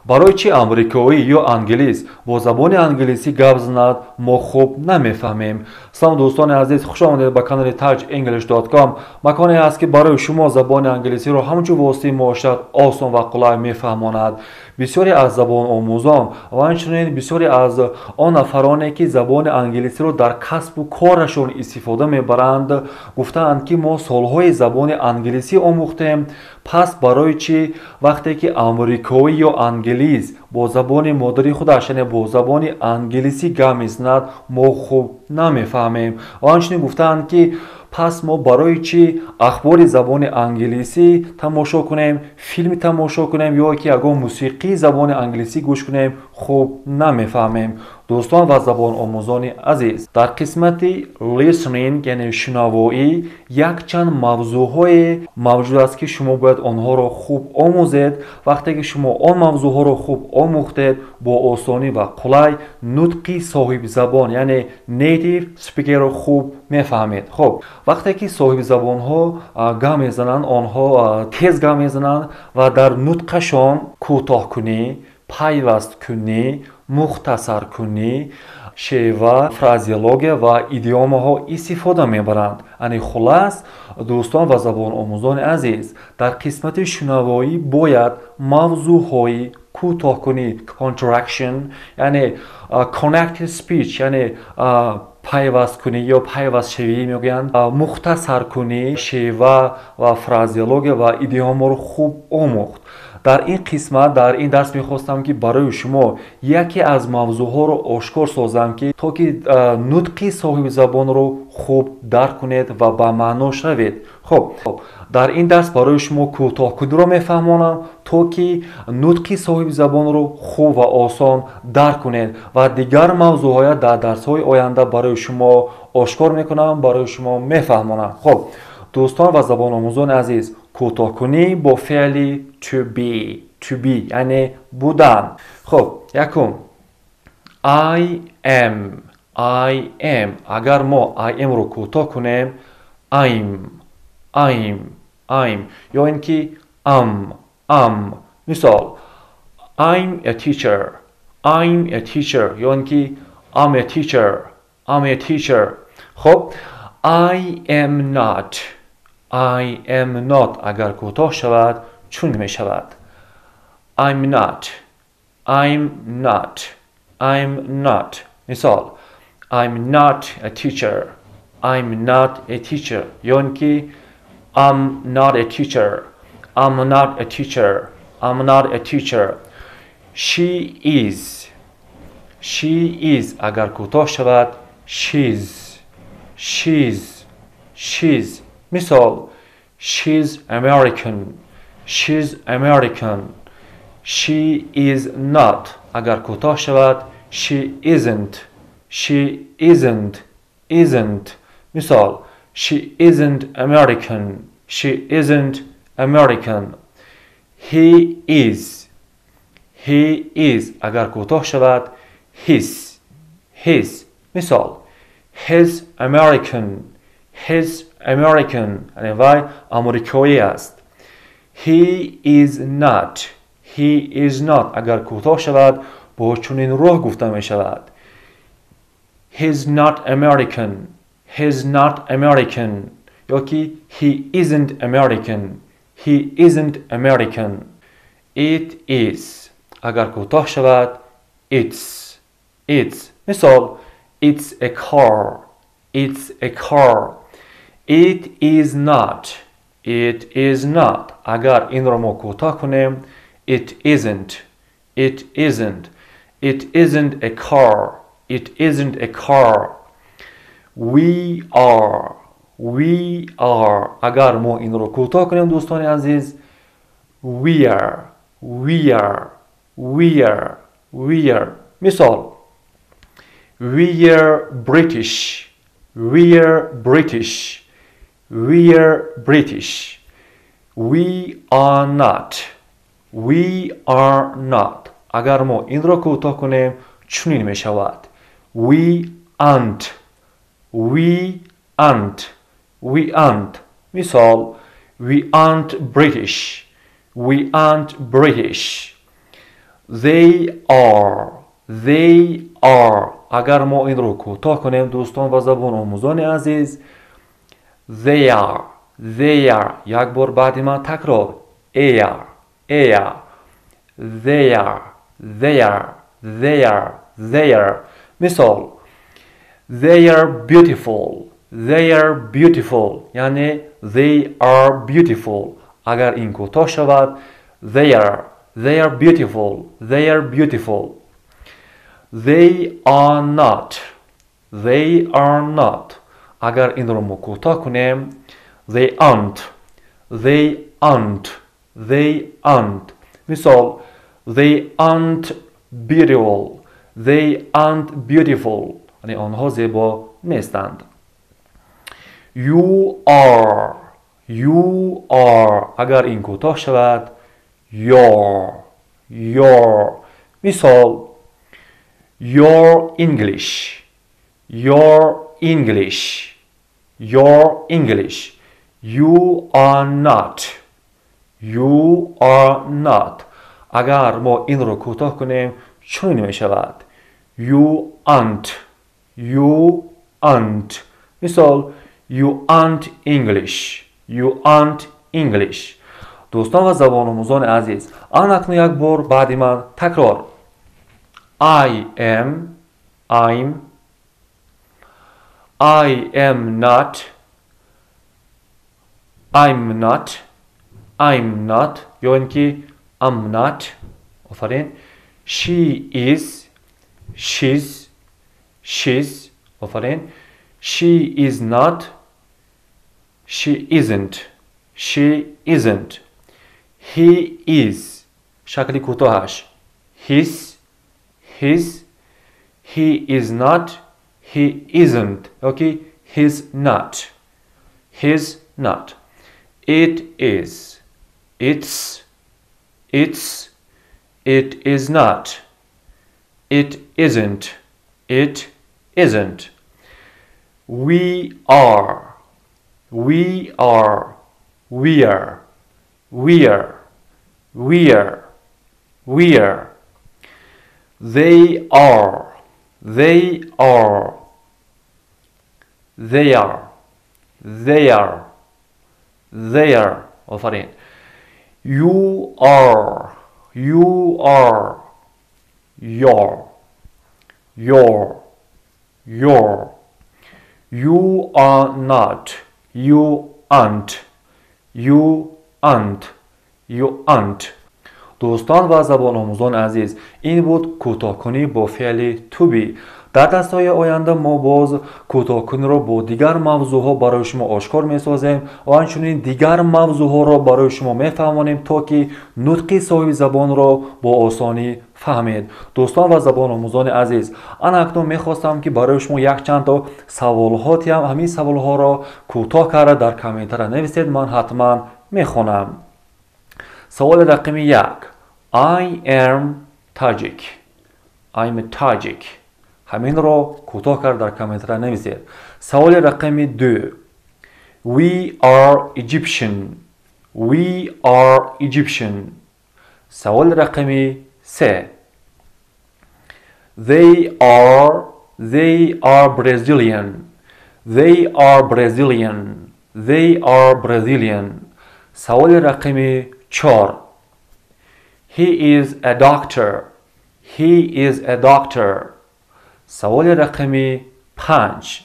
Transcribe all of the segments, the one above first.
Барои чӣ амрикоӣ ё англис бо забони англисӣ гап занад, мо хуб намефаҳмем? Салом, дӯстони азиз, хуш омадед ба канали tajenglish.com, маконе аст, ки барои шумо забони англисиро ҳамчун воситаи муошират осон ва қулай мефаҳмонад. Бисёре аз забономӯзон ва инчунин бисёре аз он нафароне, ки забони англисиро дар касбу корашон истифода мебаранд, гуфтаанд, ки мо солҳои забони англисӣ омӯхтем, пас барои чӣ вақте ки амрикоӣ ё англис бо забони модари худаш, яъне бо забони англисӣ гап мезанад, мо хуб намефаҳмем? Ва ҳамчунин гуфтаанд, ки пас мо барои чӣ ахбори забони англисӣ тамошо кунем, филм тамошо кунем ё ки ягон мусиқии забони англисӣ гӯш кунем, хуб намефаҳмем? Дӯстон ва забономӯзони азиз, дар қисмати listening, яъне шунавоӣ, якчанд мавзӯъҳое мавҷуд аст, ки шумо бояд онҳоро хуб омӯзед. Вақте ки шумо он мавзӯъҳоро хуб омӯхтед, бо осонӣ ва қулай нутқи соҳибзабон, яъне native speaker-ро хуб мефаҳмед. Хуб, вақте ки соҳибзабонҳо гап мезананд, онҳо тез гап мезананд ва дар нутқашон кӯтоҳкунӣ, пайвасткунӣ, мухтасаркунӣ, шева, фразеология ва идиомаҳо истифода мебаранд. Ани хулас, дӯстон ва забономӯзони азиз, дар қисмати шунавоӣ бояд мавзӯъҳои кӯтоҳкунӣ, contraction, яъне connected speech, яъне пайвасткунӣ ё пайвастшавӣ мегӯянд, мухтасаркунӣ, шева ва фразеология ва идиомаро хуб омӯхт. Дар ин қисмат, дар ин дарс мехостам, ки барои шумо яке аз мавзӯъҳоро ошкор созам, ки то ки нутқи соҳибзабонро хуб дарк кунед ва ба маъно шавед. Хуб, дар ин дарс барои шумо кӯтоҳкуниро мефаҳмонам, то ки нутқи соҳибзабонро хуб ва осон дарк кунед, ва дигар мавзӯъҳоя дар дарсҳои оянда барои шумо ошкор мекунам, барои шумо мефаҳмонам. Хуб, дӯстон ва забономӯзони азиз, кӯтоҳкунӣ бо феъли to be, to be, яъне будан. Хуб, якум: I am. I am. Агар мо I am-ро кӯтоҳ кунем: I'm, I'm, I'm ё ин ки I'm, I'm. Мисол: I'm a teacher. I'm a teacher ё ин ки I'm a teacher. I'm a teacher. Хуб, I am not. I am not агар кӯтоҳ шавад, чун мешавад: I'm not. I'm not. I'm not. Мисол: I'm not a teacher. I'm not a teacher ё ин ки I'm not a teacher. I'm not a teacher. I'm not a teacher. She is. She is агар кӯтоҳ шавад: she's, she's, she's. Мисол: she's American. She's American. She is not агар кӯтоҳ шавад: she isn't. She isn't. Isn't. Мисол: she isn't American. She isn't American. He is. He is агар кӯтоҳ шавад: he's, he's. Мисол: he's American. He's American, яъне вай амрикоӣ аст. He is not. He is not агар кӯтоҳ шавад, бо чунин роҳ гуфта мешавад: he's not American. He's not American ё ки he isn't American. He isn't American. It is агар кӯтоҳ шавад: it's, it's. Мисол: it's a car. It's a car. It is not. It is not агар инро мо кӯтоҳ кунем: it isn't. It isn't. It isn't a car. It isn't a car. We are. We are агар мо инро кӯтоҳ кунем, дӯстони азиз: we're, we're, we're, we're. Мисол: we're British. We're British. We're British. We are not. We are not агар мо инро кӯтоҳ кунем, чунин мешавад: we aren't. We aren't. We aren't. Мисол: we aren't British. We aren't British. They are. They are. Агар мо инро кӯтоҳ кунем, дӯстон ва забономӯзони азиз, they are. They are. Як бор баъди ман такрор. Air. Air. They are. They are. They are. They are. Мисол: They are beautiful. They are beautiful. Яъне they are beautiful. Агар ин кӯтоҳ шавад, they are. They are beautiful. They are beautiful. They are not. They are not. Агар инро мо кӯтоҳ кунем, they aren't. They aren't. They aren't. Мисол: They aren't beautiful. They aren't beautiful. Яъне онҳо зебо нестанд. You are. You are. Агар ин кӯтоҳ шавад, you're. You're. Мисол: You're English. You're English. You're English. You are not. You are not. Агар мо инро кӯтоҳ кунем, чунин мешавад: You aren't. You aren't. Мисол: You aren't English. You aren't English. Дӯстон ва забономӯзони азиз, ан акнун як бор баъди ман такрор. I am, I'm, I am not, I'm not, I'm not ё ин ки I'm not. Офарин. She is, she's, she's. Офарин. She is not, she isn't, she isn't. He is, шакли кӯтоҳаш he's, he's. He is not, he isn't ёки he's not, he's not. It is, it's, it's. It is not, it isn't, it isn't. We are, we are, we're, we're, we're, we're. They are, they are, they are, they are, they are. Офарин. You are, you are, you're, you're, you're. You are not, you aren't, you aren't, you aren't. Дӯстон ва забономӯзони азиз, ин буд кӯтоҳкунӣ бо феъли to be. Дар дарсҳои оянда мо боз кӯтоҳкуниро бо дигар мавзӯъҳо барои шумо ошкор месозем ва ҳамчунин дигар мавзӯъҳоро барои шумо мефаҳмонем, то ки нутқи соҳиби забонро бо осонӣ фаҳмед. Дӯстон ва забономӯзони азиз, ана акнун мехостам, ки барои шумо якчанд то саволҳо тиҳам. Ҳамин саволҳоро кӯтоҳ карда дар комментария нависед, ман ҳатман мехонам. Саволи рақами 1: I am Tajik. I'm Tajik. Ҳаминро кӯтоҳ карда дар комментария нависед. Саволи рақами 2: We are Egyptian. We are Egyptian. Саволи рақами 3: They are Brazilian. They are Brazilian. They are Brazilian. Саволи рақами 4: He is a doctor. He is a doctor. Саволи рақами 5: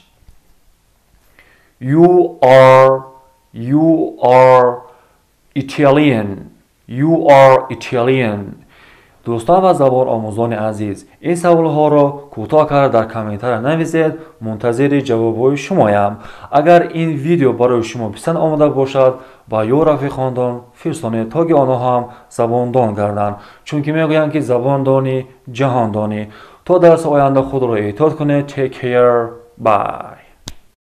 You are Italian. You are Italian. Дӯстон ва забономӯзони азиз, ин саволҳоро кӯтоҳ карда дар комментария нависед, мунтазири ҷавобҳои шумоям. Агар ин видео барои шумо писанд омада бошад, ба ёр рафиқонтон фирстонед, то ки онҳо ҳам забондон гарданд, чунки мегӯянд, ки забондонӣ ҷаҳондонӣ. То дарси оянда худро эҳтиёт кунед. Take care, bye.